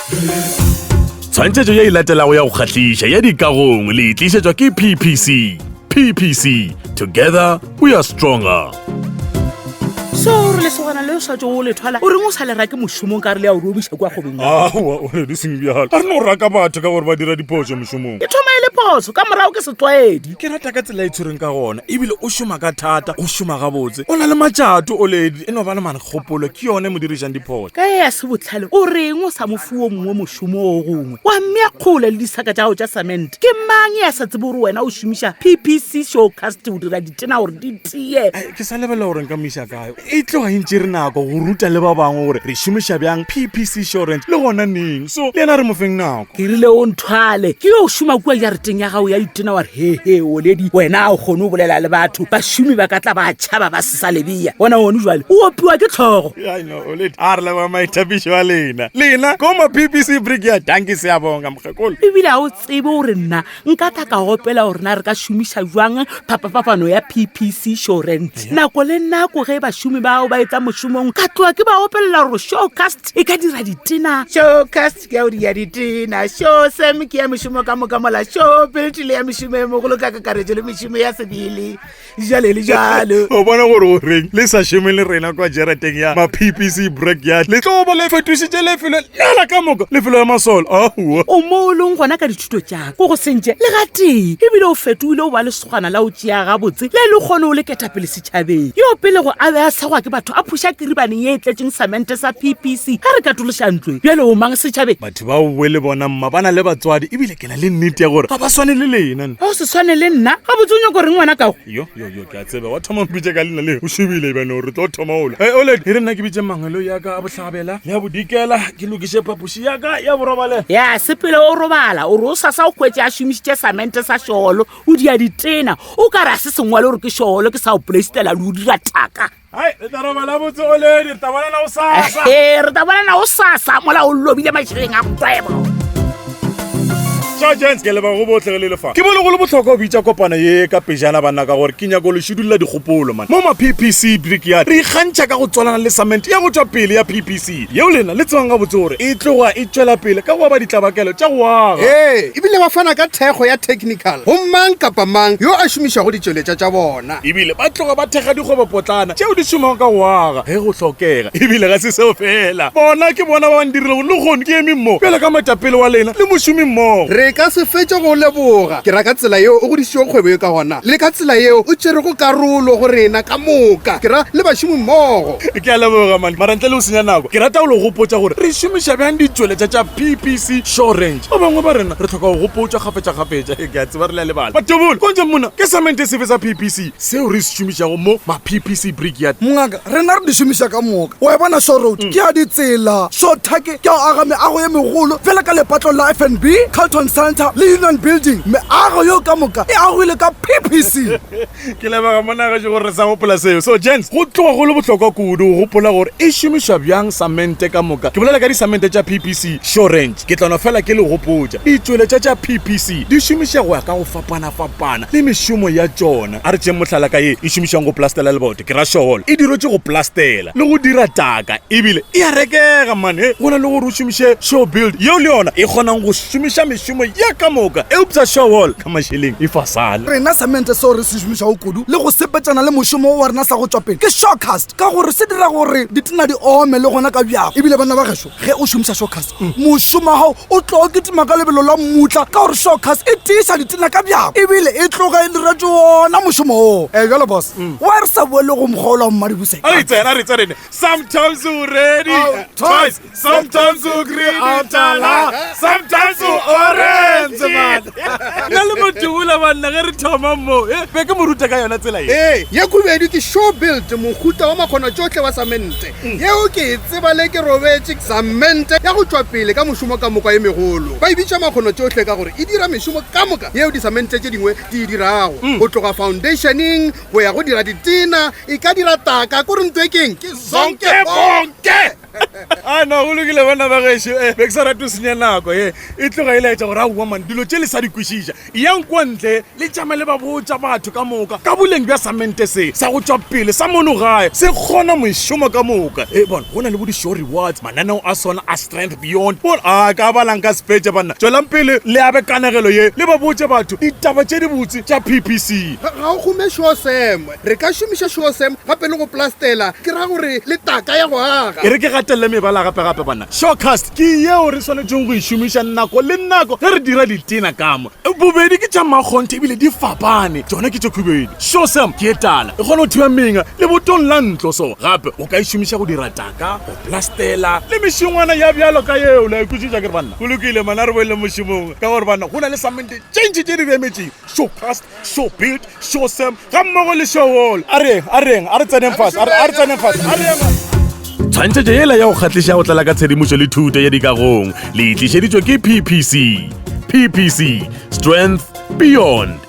Tshwantšhetšo ye e latelago ya go kgahliša ya dikagong le e tlišetšwa ke PPC. PPC, together we are stronger. So o re lesogana le o sa tšo o le thwala o reng o sa le rake mošomong ka re le ya o robiša kua kgobeng Aowa, o re di seng bjalo. A re no raka batho ka gore ba dira diphošo mošomong. E thoma e le phoso ka morago ke setlwaedi. Ke rata ka tsela e tshwereng ka gona ebile o šoma ka thata, o šoma gabotse, o na le matšato Oledi, e no ba le manekgopolo ke yone e mo dirišang diphošo. Ka ye ya se bohlale o reng o sa mo fe wo mongwe mošomo o gongwe wa mmea kgole le disaka tša gago tša samente? Ke mang ya sa tsebe gore wena o šomiša PPC Showcast go dira ditena gore di tie? Ai, ke sa lebelela gore nka mo iša kae. E tloga e ntšere nako go ruta le ba bangwe gore re šomiša bjang PPC Showrange le gona neng. So le yena re mo feng nako. Ke rile o nthwale ke yo šoma kua jareteng ya gago ya ditena wa re he he Oledi wena a o kgone go bolela le batho bašomi ba ka tla ba tšhaba ba se sa lebea bona one jwale o opiwa ke tlhogo. I know, Oledi. A re leboga maithapišo a lena. Lena ko ma PPC Brickyard. Dankie siyabonga mokgekolo. Ebile ga o tsebe gore nna nka tla ka opela gore na re ka šomiša jwang phapafapano ya ppc shorent nako le nako ge bašomi bao ba etla mošomong ka tloa ke ba opelela gore showcast e ka dira ditena showcast ke ya go dia ditena show sam ke ya mešomo ka moka mola show built le ya mešomo e mogolo ka kakaretšo le mešomo ya sebele jale le jalo o bona gore o reng le sa šome le rena kwa jarateng ya ma-ppc brickyard le tlo ba le fetošitše lefelo lela ka moka lefelo ya masolo aowa o mo o leng gona ka dithuto tšaka ko go sentše le gatee ebile o fetogile o ba lesogana la o tšea gabotse le le kgone o le ketapele setšhabeng yo pele go a be a segwa ke batho a phuša kiribaneng ye e tletšeng samente sa ppc ge re katološa ntlo e bjale o mang setšhabeng batho ba boe le bona mma ba na le batswadi ebile ke na le nnete ya gore ga ba swane le lena ga o se swane le nna gabotse o nyako reng ngwana kago yo yo yo ke a tseba wa thoma mpitše ka leina le o šobile bjano re tlo thoma ola e oled e re nna ke bitše mangwelo ya ka a bohlabela le ya bodikela ke lokiše phapoši ya ka ya borobalelo ya sepele o robala o re o sasa o hwetše a šomišitše samente sa šolo o dia ditena o ka re a se sengwale gore ke šolo ke sa o poleistela le o dira thaka Hai, re tla robala botse oledi re tla bonana o sasa ee re tla bonana o sasa mola o lobile mašeleng a kgwebo Ciao gents, ke leba go botle ge le le fa. Ke bone go le bohlokwa go bitša kopano ye ka pejana banna ka gore ke nyako le šidulla dikgopolo man. Mo ma PPC Brickyard re ikgantšha ka go tswalana le cement ya go tšwa pele ya PPC yeo lena le tsebang gabotse gore e tloga e tšwela pele ka go aba ditlabakelo tša go aga. Ee, ebile ba fana ka thekgo ya technical go mang kapa mang yo a šomišago ditšweletša tša bona. Ebile ba tloga ba thekga dikgwebopotlana tšeo di šomago ka go aga ge go hlokega. Ebile ga se seo feela, bona ke bona ba ba ntirilego lehono ke eme mo bjalo ka moetapele wa lena le mošomimmogo. Re ka se fetše go leboga. Ke ra ka tsela yeo o godišitšego kgwebo ye ka gona le ka tsela yeo o tšerego karolo go rena ka moka, ke ra le bašomimmogo. Ke a leboga man, mara ntle le go senya nako, ke rata go le gopotša gore re šomiša bjang ditšweletša tša PPC Show Range. Ba bangwe ba rena re hloka go gopotšwa kgafetšakgafetša. Ke a tseba re le a lebala. Matobolo, konje mona ke samente sefe sa PPC seo re se šomišago mo ma PPC Brickyard? Mongaka, rena re di šomiša ka moka. Wa e bona Shore Road ke ya ditsela, Shore Turkey ke ya go aga meago ye megolo bjalo ka lepatlong la FNB, Carlton Centre le Union Building. Meago yeo ka moka e agilwe ka PPC. Ke leboga monna gešo gore re sa gopola seo. So gents, go tloga go le bohlokwa kudu go gopola gore e šomišwa bjang samente ka moka. Ke bolela ka disamente tša PPC Show Range. Ke tla no fela ke le gopotša, ditšweletša tša PPC di šomiša go ya ka go fapana-fapana le mešomo ya tšona. A re tšeeng mohlala ka ye e šomišwang go plastela leboto, ke ra showall. E diretšwe go plastela le go dira taka ebile e a rekega man. He, go na le gore o šomiše show build yeo le yona e kgonang go šomiša mešomo ya ka moka, eupša showall ka mašeleng e fasana. Rena semente seo re se šomišago kudu le go sepetšana le mošomo wa rena sa go tšwa pele ke Shawcast ka gore se dira gore ditena di ome le gona ka bjako. Ebile banna ba gešo, ge o šomiša Shawcast mošomo wa gago o tlo kitima ka lebelo la mmutla ka gore Shawcast e tiiša ditena ka bjako ebile e tloga e diretšwe wona mošomo woo. Ee bjalo boss, why re sa boele go mokgwa ola wa Mmadibuse? A re tsena, a re tsene. Sometimes o ready, twice. Sometimes o green tala, sometimes o orange man. Nna le motho banna ge re thoma mo, eh, be ke mo ruta ka yona tsela ye. Ee, ye khubedu ke show build, mohuta wa makgonatšohle wa samente. Yeo ke e tseba le ke robetše, samente ya go tšwa pele ka mošomo ka moka ye megolo. Ba e bitša makgonatšohle ka gore e dira mešomo ka moka yeo disamente tše dingwe di e dirago, go tloga foundationeng go ya go dira ditena, e ka dira taka, ko re ntho e keng ke zonke bonke. A no, go lokile banna ba gešo. Eh, be ke sa rate go senya nako ye. E tloga e laetša gore aowa man, dilo tše le sa di kwešiša. Eyang kua ntle le tšame le ba botša batho ka moka ka boleng bja samente se sa go tšwa pele sa mono gae se kgona mešomo ka moka. E bona, go na le bo di-show rewards, mananeo a sona a Strength Beyond. Bona, a ka balang ka sepetša banna. Tšwelang pele le abe kanegelo ye le ba botše batho ditaba tše dibotse tša PPC. Ga o kgome Sure Sam. Re ka šomiša Sure Sam gape le go plastela, ke ra gore le taka ya go aga. E re ke gatelele mebala gape-gape banna. Surecast ke yeo re swanetšego go e šomiša nako le nako ge re dira ditena ka mo. Bobedi ke tša mmakgonthe ebile di fapane. Tšona ke tše khubedu. Suresam ke ye tala, e kgona go thiba menga lebotong la ntlo. So gape o ka e šomiša go dira taka, go plastela le mešongwana ya bjalo ka yeo. Le a e kwešiša akere banna? Go lokile man, a re boeleng mošomong ka gore banna go na le samente tše ntši tše di re emetšeng. Surecast, Surebuild, Suresam ga mmogo le Surewool. A re yeng, a re yeng, a re tseneng fase, a re, a re tseneng fase, a re yeng. Tshwantšhetšo yela ya go kgahliša go tlala ka tshedimošo le thuto ya dikagong le e tlišeditšwe ke PPC. PPC, Strength Beyond.